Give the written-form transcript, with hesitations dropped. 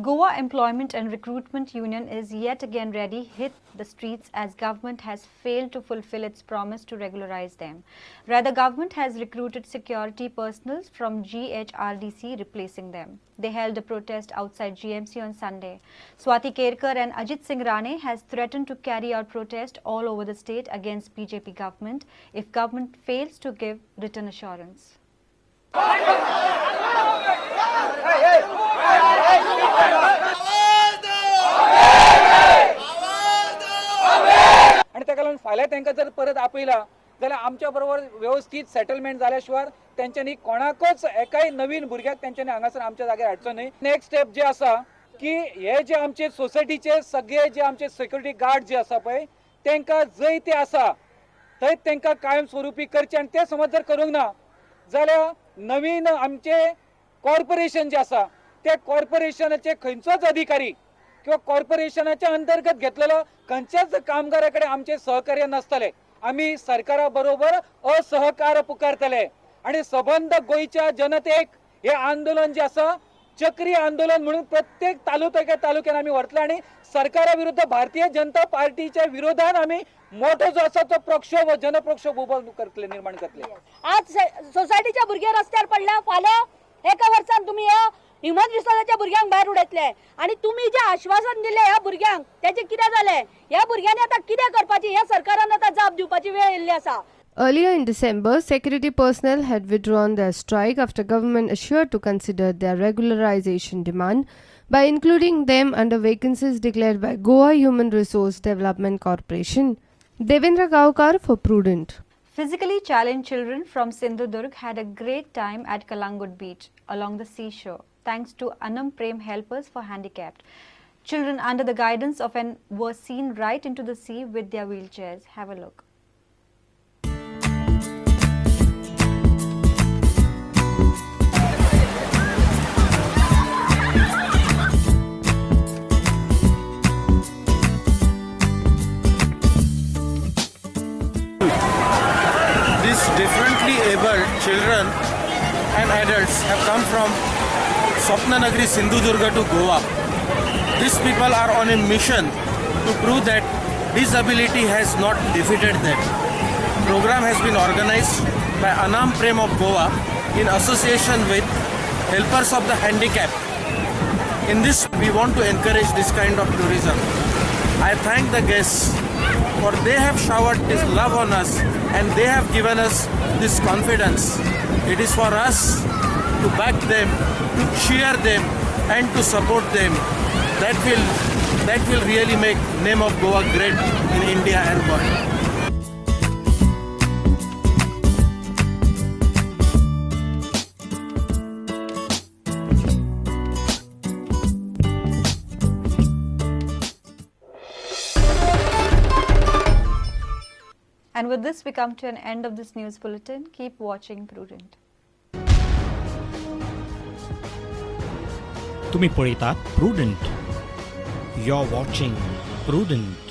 Goa Employment and Recruitment Union is yet again ready hit the streets as government has failed to fulfill its promise to regularize them. Rather, government has recruited security personnel from GHRDC replacing them. They held a protest outside GMC on Sunday. Swati Kerkar and Ajit Singh Rane has threatened to carry out protest all over the state against BJP government if government fails to give written assurance. आनी ताका लागून फाल्यां तांकां जर परत आपयला जाल्यार आमच्या बरोबर व्यवस्थीत सेटलमेंट जाल्या शिवाय तेंच्यांनी कोणाकच एकाय नवीन भुरग्याक तेंच्यांनी हांगासर आमच्या जाग्यार हाडचो न्हय. नेक्स्ट स्टेप जे आसा की हे जे आमचे सोसायटीचे सगळे जे आमचे सेक्युरिटी गार्ड जे आसा पळय तांकां जंय ते आसा थंय तांकां कायम स्वरुपी करचे आनी ते समज जर करूंक ना जाल्यार नवीन आमचे कॉर्पोरेशन जे आसा त्या कॉर्पोरेशनाचे खंयचोच अधिकारी किंवा कॉर्पोरेशनाच्या अंतर्गत घेतलेलो खंयच्याच कामगारा कडेन आमचे सहकार्य नासतले. आमी सरकारा बरोबर असहकार पुकारतले आनी सबंद गोंयच्या जनतेक हे आंदोलन जे आसा चक्री आंदोलन म्हणून प्रत्येक तालुक्या तालुक्यान आमी व्हरतले आनी सरकारा विरुद्ध भारतीय जनता पार्टीच्या विरोधान आमी मोठो जो आसा तो प्रक्षोभ जनप्रक्षोभ उबो करतले, निर्माण करतले. आज सोसायटीच्या भुरगे रस्त्यार पडल्या, फाल्यां एका वर्सान तुमी ह्या ह्युमन रिसोर्साच्या भुरग्यांक भायर उडयतले आनी तुमी जे आश्वासन दिले ह्या भुरग्यांक तेचें कितें जालें? ह्या भुरग्यांनी आतां कितें करपाचें ह्या सरकारान आतां जाप दिवपाची वेळ येयल्ली आसा. Earlier in December, security personnel had withdrawn their strike after government assured to consider their regularization demand by including them under vacancies declared by Goa Human Resource Development Corporation. Devendra Gaukar for Prudent. Physically challenged children from Sindhudurg had a great time at Calangute Beach along the seashore, thanks to Anam Prem Helpers for Handicapped. Children under the guidance of an were seen right into the sea with their wheelchairs. Have a look. These differently abled children and adults have come from Swapnanagari Sindhudurga to Goa. These people are on a mission to prove that disability has not defeated them. Program has been organized by Anam Prem of Goa in association with Helpers of the Handicapped. In this, we want to encourage this kind of tourism. I thank the guests for they have showered this love on us and they have given us this confidence. It is for us to back them, to cheer them and to support them. That will really make name of Goa great in India and world. And with this, we come to an end of this news bulletin. Keep watching Prudent. तुम्ही पळयतात Prudent. You are watching Prudent.